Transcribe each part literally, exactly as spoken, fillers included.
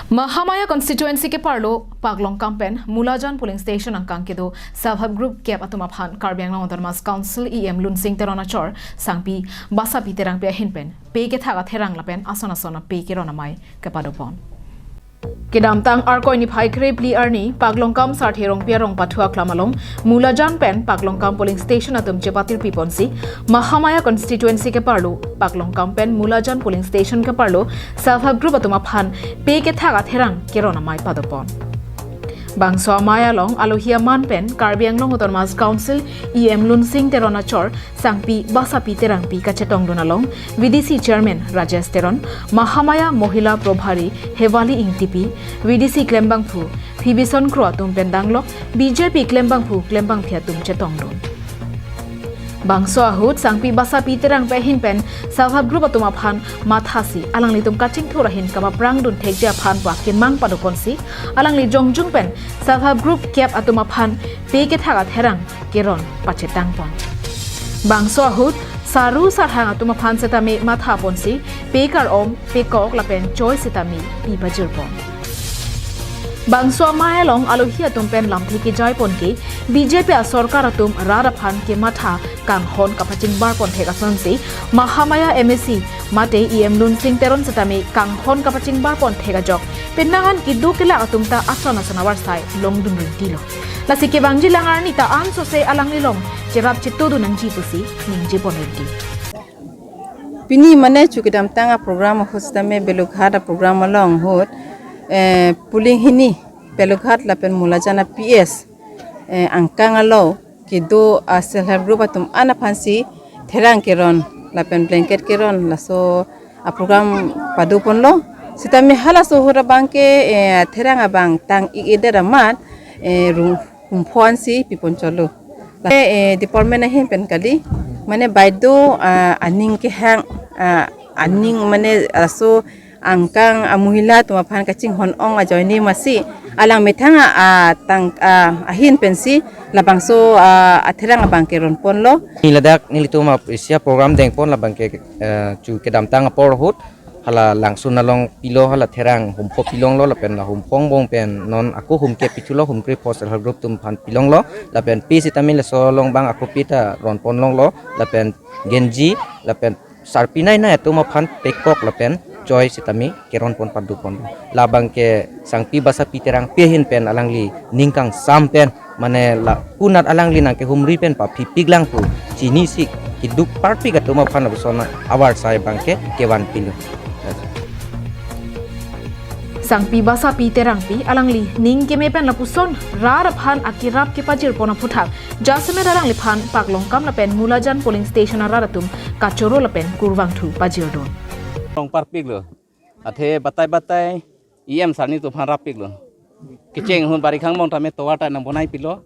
Mahamaya constituency keparlo Paklongkam pen Mulajan polling station angkang kedo self help group kep atum aphan Karbi Anglong Autonomous Council E M Lunsing Teron achor Sangpi Basapi Terangpi ahin pen pe kethak atherang lapen ason ason ape keron amei kepadopon. Kedamtang Arkoi niphai krepli arni Paklongkam Sarthe Rongpi arong pathu aklam along Mulajan pen Paklongkam polling station atum chepatirpi ponsi Mahamaya constituency keparlo Paklongkam pen Mulajan polling station keparlo self help group atum aphan pe kethak atherang keron amei padopon. Bangso amei along alohi aman pen Karbi Anglong Autonomous Council E M Lunsing Teron achor Sangpi Basapi Terangpi kachetongdun along V D C Chairman Rajesh Teron, Mahamaya Mohila Probhari Hewali Ingtipi, V D C klembangphu Phibison Kro atum pen danglok B J P klembangphu klembangphi atum chetongdun. Bangso ahut Sangpi Basapi Terangpi ahin pen self help group atum aphan mathasi alanglitum kachingthur ahin kamaprang dun thekji aphan pu akemang padoponsi alangli jongjung pen self help group kep atum aphan pe kethak atherang keron pachetangpon. Bangso ahut saru sarhang atum aphan setame mathaponsi pe kar-om, pe kok lapen choi setame pi pajirpon. Bangso amei along alohi atum pen lamthe kejaiponke B J P asorkar atum rat aphan kematha kanghon kapachingbarpon thek asonsi Mahamaya M A C mate E M Lunsing Teron setame kanghon kapachingbarpon thek ajok penang an kedo kelak atum ta ason ason avarsai longdun rinti lo. Lasi kevangji lang arni ta ansose alanglilong cherap chetodun nangji pusi ningjepon rinti. Pini mane chu kedamtang aprogram ahut setame Belughat aprogram along ahut, eh, polling hini Belughat lapen Mulajan a P S, eh, angkang alo kedo a self help group atum an aphansi therang keron lapen blanket keron laso aprogram padoponlo. Setame halaso ahut abangke, eh, therang abang tang-ik-edet amat, eh, rum humpho ansi pipon cholo. La, eh, department ahin pen kali. Mane baideo, ah, aning kehang, ah, aning mane laso angkang a mohila atum aphan kachinghon-ong ajoine masi alang methang a, ah, tang, ah, ahin pensi labangso, ah, atherang abang keronponlo. Neli ladak nelitum ap isi aprogram dengpon labangke, eh, chu kedamtang apor ahut hala langsun along pilo, hala therang humpho pilonglo lapen la humpho angbong pen non ako hum kep pithulo, hum krepho self help group atum aphan pilonglo lapen pe setame laso along bang ako pe ta ronponlonglo lapen genji lapen sarpi nei nei atum aphan pe kok lapen choi setame keronpon padopon. Labangke Sangpi Basapi Terangpi ahin pen alangli ning kangsam pen mane la punat alangli nangkehumri pen paphipik lang pu chinisi keduk parpik atum aphan lapuson avarsai abangke kevan pilo. Sangpi Basapi Terangpi alangli ning keme pen lapuson rat aphan akerap kepajirpon aphuthak jasemet alangliphan Paklongkam lapen Mulajan polling station arat atum kachoro lapen kurvangthu pajirdun. Rong parpiklo. Athe batai batai E M sir nelitum aphan rappiklo. Kecheng ahut bari khang bong tame tovar ta nang bonai pilo.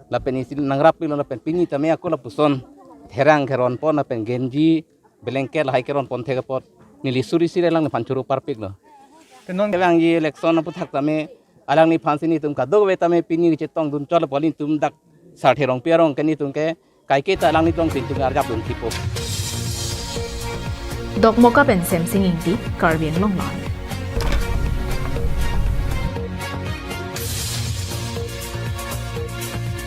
Lapen isi nang rappiklo lapen pini tame ako lapuson therang keronpon lapen genji blanket lahai keronpon thek apot neli suri siri alangliphan choro parpiklo. Te non kevangji election aphuthak tame alangliphansi nelitum kadokave tame pini kechetongdun chotlo pu alanglitum dak Sarthe Rongpi arong ke nelitum ke kaike ta alanglitum pintu arjapdun thipo. Dokmoka pen Semsing Ingti, Karbi Anglong Live.